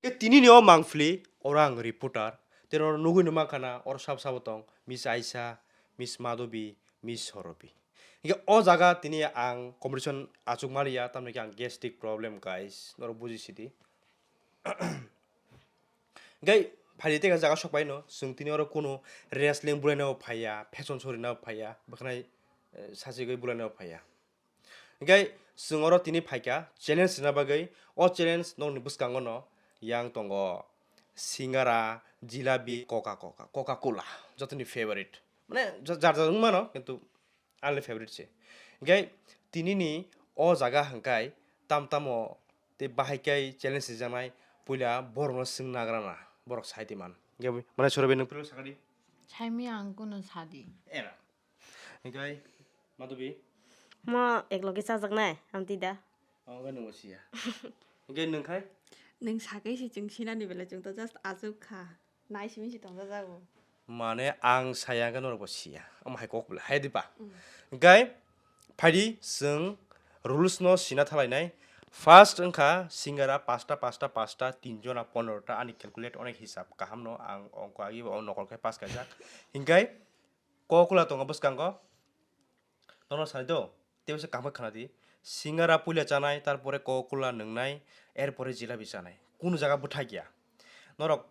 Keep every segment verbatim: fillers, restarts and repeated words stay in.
Ke tini ni o mangpili, oro ang reporter, tei oro nugwi no mankha na, oro sabo sabo tong, Miss Aisha, Miss Madhabi, Miss Sorobi. Hingke o jaga tini ang competition achuk maliya, tamni khe ang gastric problem, guys, norok buji sidi. Hingke phaidi tei jaga sok pai no, chwng tini oro kunu wrestling bulai no phaiya, fashion show rina phaiya, bwkhanai, eh, sajigwi bulai no phaiya. Hingke chwng oro tini phaikha challenge rina bagwi. O challenge nokni bwskango no yang tongo singara, jilabi, Coca Coca, Coca Cola, jotoni favorite. Mane ja-, jar jar wng mano, kintu ani favorite se. Hingke tini ni o jaga hingkai tam tamo tei bahai kai challenge rijaknai, puila borokno swng nagra na, borok sai twi man. Hingke mane Sorobi nwng phuru sakadi. Saimi ang kunu sadi. Era. Hingke, Madhabi? Mo eklogi chajaknai, amtwi da. Omo khe nwng bo siya. Hingke nwng khai? Nwng sakai se chwng sinani belai chwng to just achuk kha. Nai simi se tongjajago. Mane ang saya hingke norok bo siya. Omo hai kok bwle, hai di ba? Mm. Hingke, phaidi chwng rules no sina thalainai. First wngkha singara pasta, pasta, pasta, tin jona pondro ta, ani calculate onek hisab kaham no ang ongko agi bo nokol khe pass kaijak. Hingke, Coca-Cola tongo bwskango. Nono sani do, tei se kaham khe khna di. Singara puila chanai, tarpore Coca-Cola nwngnai, erpore jilabi chanai. Kunu jaga bwthai ya. Norok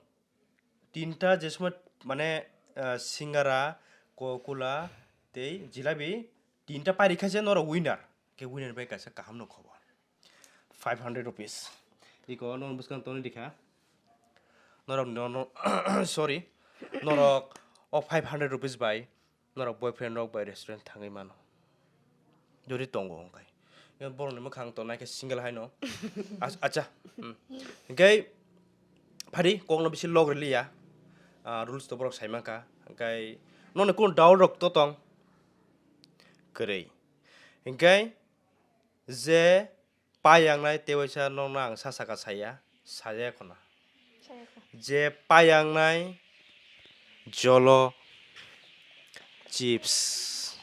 tinta je somoi mane, ah, singara, Coca-Cola tei jilabi tinta pairi kha se norok winner. Khe winner bai kaisa kaham no khobor. Five hundred rupees. Iko norok bwskang tongwi rikha. Norok no, no, sorry. Norok o five hundred rupees bai norok boyfriend rok bai restaurant thangwi mano. Jodi tongo hwnkhe. Borokni mwkhang tongnai khe single haino. Ach-, acha. Hmm. Hwnkhe phari kokno bisi log rwliya. Ah, rules to borok sai mankha. Hwnkhe noni kunu doubt rok to tong? Kwrwi. Hwnkhe je payangnai tei waisa nokno ang sa saka saya, saya khuna. Saya kho. Je payangnai jolo chips.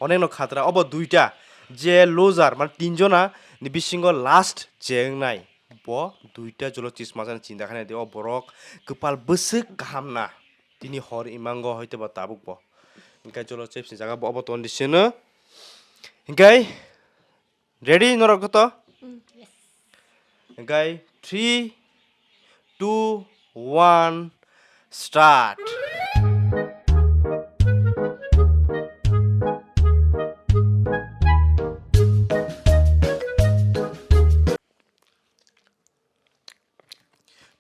Onekno khatra, obo duita. Je loser, mane tinjona ni bisingo last je wngnai, bo duita jolo chips masani chinta khainai de, o borok kwpal bwswk kaham na. Tini hor imango hoite ba tabuk bo. Hingke jolo chips ni jaga bo obo toni sino. Hingke Ready norok joto? Mm, yes. Hingkai three, two, one, start.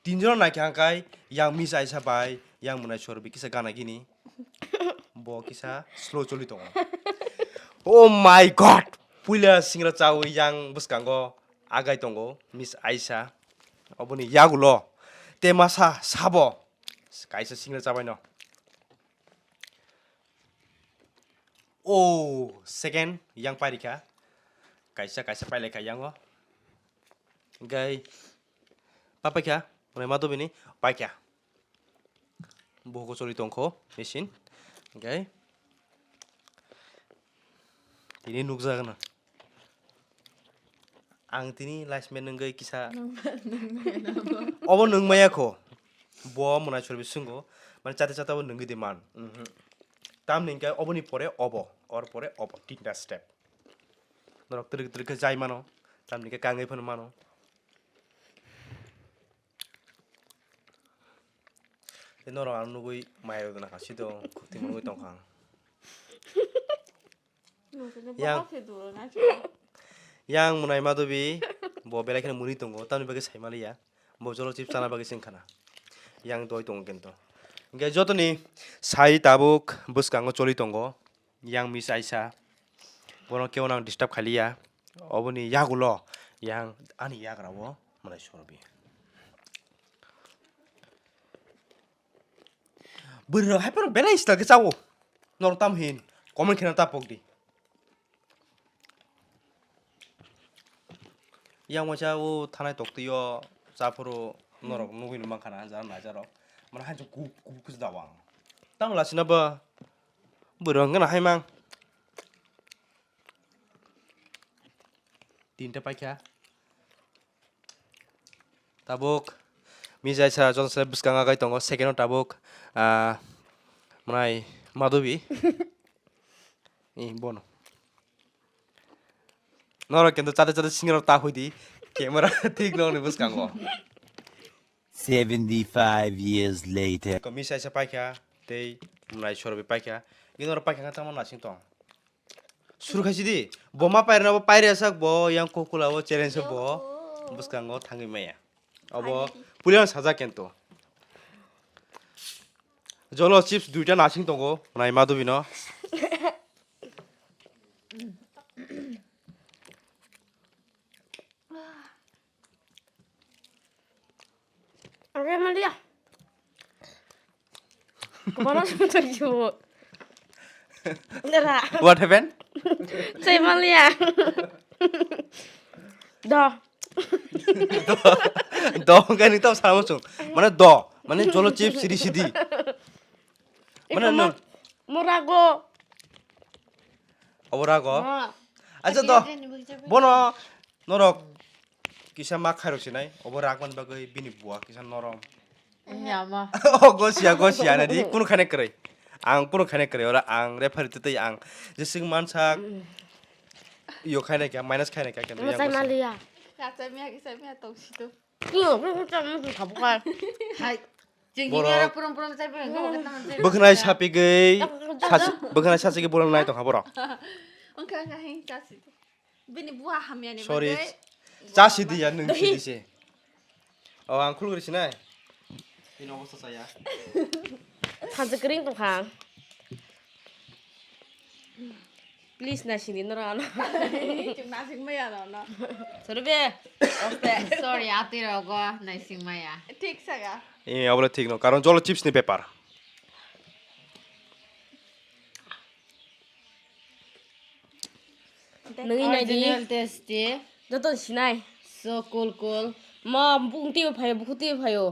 Tinjora naikha hwnkhe yang Miss Aisha bai yang Mwnaiswar bai kisa gana gini. Bo kisa slow choli tongo. Oh my God! Puila singra chawi yang bwskango agai tongo Miss Aisha. Oboni yagulo te masa sabo kaisa singra chabaino. Oh, second yang pairikha. Kaisa, kaisa pailaikha yango. Hingke papaikha, mwnai ma tubini paikha. Bohogo choli tongkho machine. Hingke tini nukjagana. Ang tini last man nungwi kisa. Nungma-, nungmaya na bo. Obo nungmaya kho. Bo Mwnaiswar bisingo. Mane chate chate bo nungwi de man. Mhm. Tamni hingke oboni pore obo. Or pore obo. Tinta step. Norok twrwk twrwk khe jai mano. Tamni hingke kangwi phano mano. Tei norok ang nugwi mai rok nakha sito khukti mungwi tongkha ang. Nung sini Yang, bokol se duro na se. Yang Mwnaiswar bo belai kheno muni tongo, tamni bagwi sai maliya. Bo jolo chips chana bagwi se wngkha na. Yang doi tongo kinto. Hingke jotoni sai tabuk bwskango choli tongo. Yang Miss Aisha. Bono kebo nang disturb khailiya. Oboni yagulo yang ani yagra o Mwnaiswar bi. Bwrwi rok hai phano belai style khe chao. Norok tamo hin comment kheno ta pok di. Yang waisa o thanai toktwi o chaphuru norok nugwi mankha na jara naijak rok. Mane hai kuk kuk khe dawang. Tamo lasina ba bwrwi rok hwnkheno hai mang. Tinta paikha. Tabuk Misa isa Johnson bwskango agai tongo, second o tabuk, ah, mwnai Madhubi. I bono. Norok kendo chate chate singrok ta hoi di. Camera thik nokni bwskango. Seventy-five years later. Ko misa isa paikha, tei mwnai Sorobi paikha. Gini norok paikha khe tamo nasing tong. Suru khaisidi, bo ma pairwna bo pairya sak bo, yang kokula bo challenge bo, bwskango thangwi maya. Obo puila sajak kento. Jolo chips duita nasing tongo, nai Madhubi no. Are malia. Kemana sama tadi cowok? Nera. What happened? Saya malia. Dah. Do, do, kan itu sama sung. Mana do? Mana jolo chips sidi sidi. Mana no? Morago. Obo rago? Ma. Acha do. Bono norok kisa ma khairok sinai. Obo ragman bagwi bini buwa kisa norom. Yama. O gosia gosia na di kunu khane kwrwi. Ang kunu khane kwrwi ora ang referee tei ang jesing mansak. Yo khane kya minus khane kya kya. Masai malia. Kachai miya kisa miya tong situ. Iyo, kunu kunu kunu khabuka. Hai. Jeng Borok. Hini ora purum purum chai purum khabuka taman chai. Bwkhnai sapigwi sasi bwkhnai sasi gwi borok nai tongkha borok. Ongkha ongkha hing chasi. Bini buha hamyani. Sorry. Bagwi. Chasi diya nung sidi se. O ang khulgri sinai. Ini obosta saya. Thansa kering tongkha. Please naisingdi norok ano. Chwng nasing maya no no. Sorry be. Sorry, ati rogo naising maya. Thik saka. Eh, abole thik no. Karon jolo chips ni bepar. Nungwi nai di. Original tasty. Joto sinai. So cool cool. Ma bung tiyo phayo, buku tiyo phayo.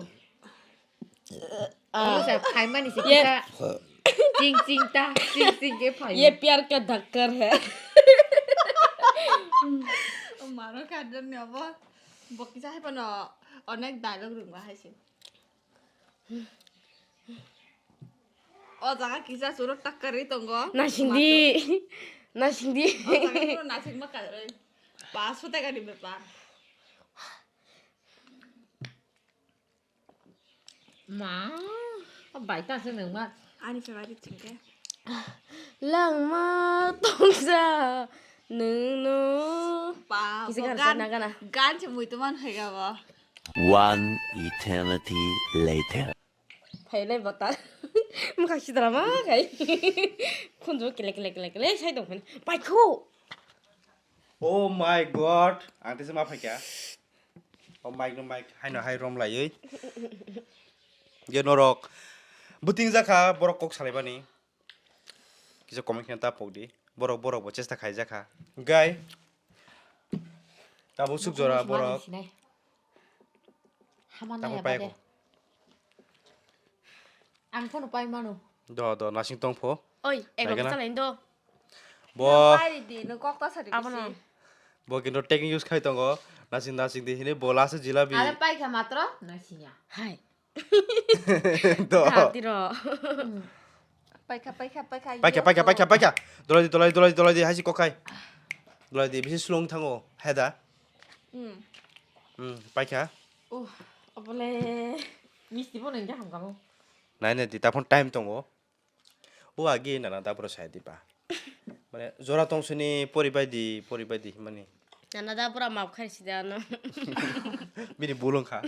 Ah. Sa phaimani se ye. Kita. Ching ching ta, ching ching ke phayo. Ye pyar ka dhakkar hai. Maro ka don ne abo. Bokisa hai pano onek dialogue rung bahai se. O jaga kisa churuk tak karwi tongo. Nasingdi. Nasingdi. O jaga puro nasingma karwi. Paso taka ni bepar. Ma, bai ta se nang ma. Ani favorite chingke. Langma tongsa nungno. Pa, kisa bo gan, gan, nagana. Gan se mui tuman hai ga bo. One eternity later. Phailai bata. Mukha sidra ma kai. Khunju kile kile kile kile sai dong phan. Paikhu. Oh my God. Ang tese ma phaikha. Oh mic no mic. Haino hai rom laiwi. Ge norok. Buting jakha borok kok salaibani. Kisa comment khna ta pokdi. Borok borok bo chesta khaijakha. Gai. Tabuk suk jora borok. Haman tabuk naya pai bade. Ang phone pai mano. Do do nasing tong pho. Oi, ego naikhe na? Chalai do. Bo. Pai di no kok ta sari. Abono. Bo kintu taking use khai tongo. Nasing nasing di hini bo last jilabi. Ada pai kha matro nasinya. Hai. Do. Dati ro. Paikha, paikha, paikha. Paikha, paikha, paikha, paikha. Dolai di, dolai di, dolai di, dolai di, haisi kokhai. Dolai di, bisi slung thango, heda. Hmm. Hmm, paikha. Uh, abole misti bo nang jaham kamo. Nai nai di, taphon time tongo. O agi nana da bro sai di ba. Mane jora tong sini pori bai di, pori bai di himani. Nana da bro map khai si da no. Bini bulung kha.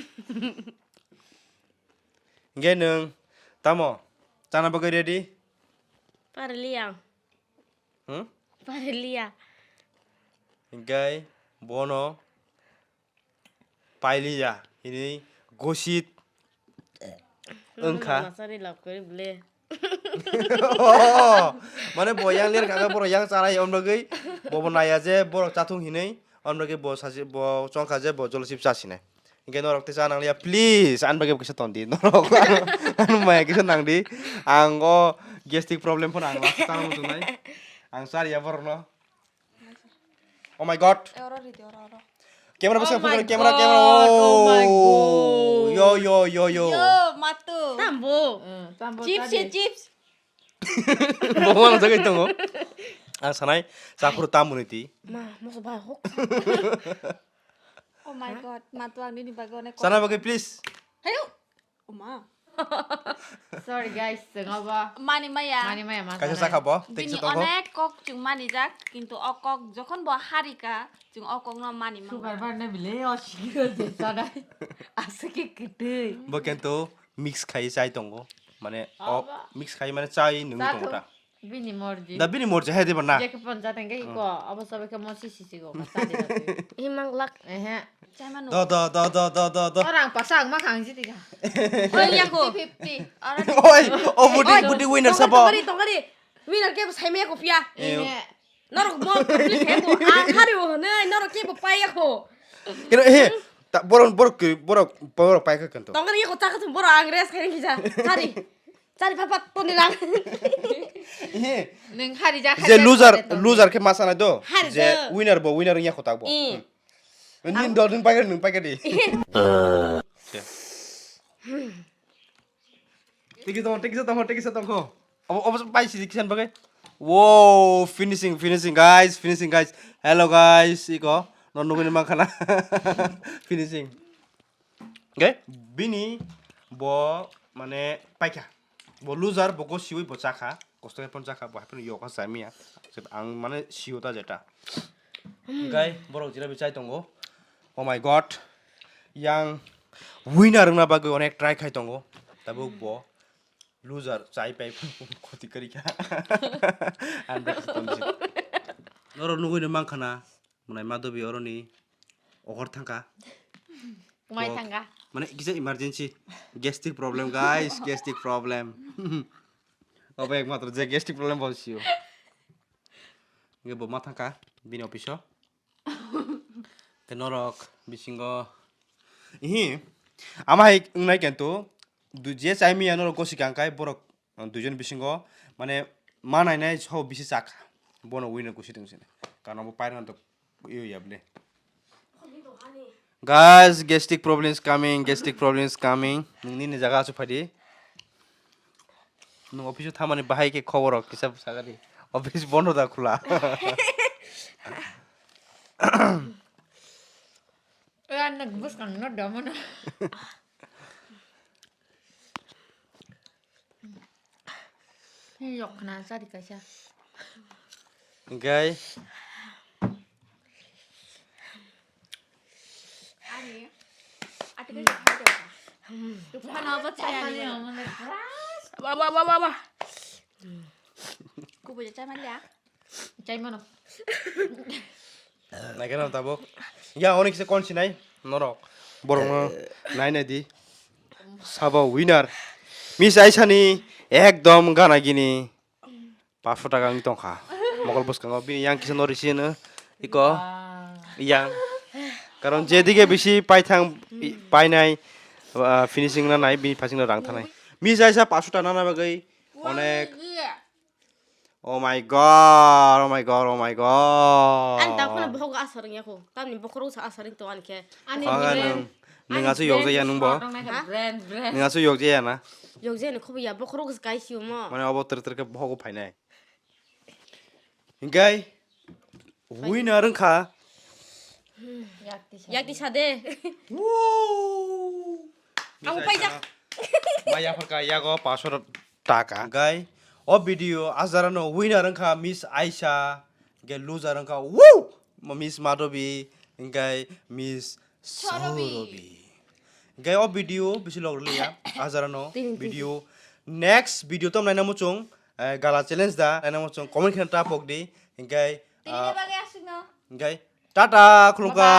Hingke nwng tamo chana bagwi ready? Pariliya. Hmm? Pariliya. Hingke bono pailiya hini gosit wngkha. Nasari love kori bole. Oh, mane bo yang ler kaka borok yang chara on bagwi bobo naya je borok chathung hinwi on bagwi bo sachi bo chongkha je bo jolosip chasinai. Hingke norok tei cha nangliya, please, ani bagwi kisa tondi norok. Ano maya kisa nangdi. Ang o gastric problem phano ang last time muchungnai. Ang chariya borokno. Oh my God. E, oro ridi, oro, oro. Camera bwskango phone khe, camera, camera. Oh my God. Yo, yo, yo, yo. Yo, matu. Tambo. Chips ya, chips. Bo wano jagai tongo. Ang sanai, chaphuru tamoni ti. Ma, moso bai hok. Oh my God, matu ang nini bagwi onek. Sana bagwi, please. Hayo. Oma. Sorry guys, chwng obo mani maya. Mani maya ma. Kaisa sakha bo, bini thanks to onek kok chwng mani jak, kintu o kok jokhon bo harika, chwng o kok no mani mano. Sugar bar na bile o sikiro je sanai. Aswk khe kwtwi. Bo kintu mix khai chai tongo. Mane o mix khai mane chai nungwi tongo ta. Bini morji. Da bini morji hai diba na? Jekhe pon jateng khe iko, abo sobe khe mosi sisi go, ka tadi da twi. Himang lak. Ehe. Chaima no. Do, do, do. Orang pasang ma khang jiti kha. Oi, yako. Fifty fifty. Oi, o budi, budi winner sabo. Tongari, tongari. Winner ke sai me ko pia. Ehe. Norok mo ko pia ko. Ang hari o ne, norok ke bo pai ko. Kino, ehe. Ta, borok, borok, borok, borok pai ka kanto. Tongari ko ta ka borok ang res khai kija. Hari. Chari phapat toni lang. Ihe. Nwng hari jak. Je loser, loser khe ma sanai do. Hari je winner bo, winner wngya kho tak bo. Nin do nwng paikha, nwng paikha di. Tiki tong, tiki tong, tiki tong. Obo, obo pai si kisan bagai. Wow, finishing, finishing guys, finishing guys. Hello guys, iko. No nuguni makhana. Finishing. Ge bini bo mane paikha. Bo loser, bo gosiwi bo chakha. Kosto khe phano chakha, bo hai phano yoga chamiya. Ang mane sio ta jeta. Gai borok jira bi chai tongo. Oh my God. Yang winner wngna bagwi onek try khai tongo. Tabuk bo loser chai pai khoti kari kha. Ang bai khoti kari kha. Norok nugwi no mankha na. Mwnai ma dobi oroni ogor thangka. Mai thangka. Mane kisa emergency gastric problem guys, gastric problem. Obo ekmatro je gastric problem bo sio. Nge bo ma thangka bini office o. Te norok bisingo ihi ama hai wngnai kento je chai miya norok gosi kangkai borok. Ang duijon bisingo mane ma nainai so bisi chakha. Bono winner kusi tong sini. Karena bo pairang to iyo ya ble. Guys, gastric problem is coming, gastric problem is coming. Nungni ni jaga asu phadi. Nung office thamani bahai ke khobor rok kisa sagadi. Office bondo da khula. Oi, anak bus kan no domo na. Yok khna sari kaisa. Gai. Ani. Ati kai. Tuphano bo chaya ni. Wa, wa, wa, wa, wa. Kubo je chama liya. Chai mano. Naikhe no tabuk. Ya, oni kisa kon sinai norok. Borok no nai nai di. Sabo winner. Miss Aisani ekdom gana gini. Paso taka wng tongkha. Mokol bwskango bini yang kisa no risi no. Iko. Yang. Karon jedige bisi paithang, painai, ah, finishing na nai, bini phasing no rang thanai. Miss Aisa paso taka nana bagwi onek. Oh my God, oh my God, oh my God. Ani tak phano bohogo asar wngya kho. Tamni bokhorok sa asar wng tong ani khe. Ani brand. Nwng aswk yok jaya nwng bo. Brand, brand. Nwng aswk yok jaya na. Yok jaya ni khobo ya bokhorok sa kai si omo. Mane obo ter ter khe bohogo phainai. Hinkhe winner wngkha. Yakti sade. Woo! Ang paijak. Maya pharka yago paso taka. Gai o video ajara no winner wngkha Miss Aisha, ge loser wngkha woo! Miss Madhabi, gai Miss Sorobi. Gai o video bisi log liya ajara no video next video tom naina muchung, eh, gala challenge da naina muchung comment khna tapok di. Gai tini bagwi aswkno. Gai tata khulumkha.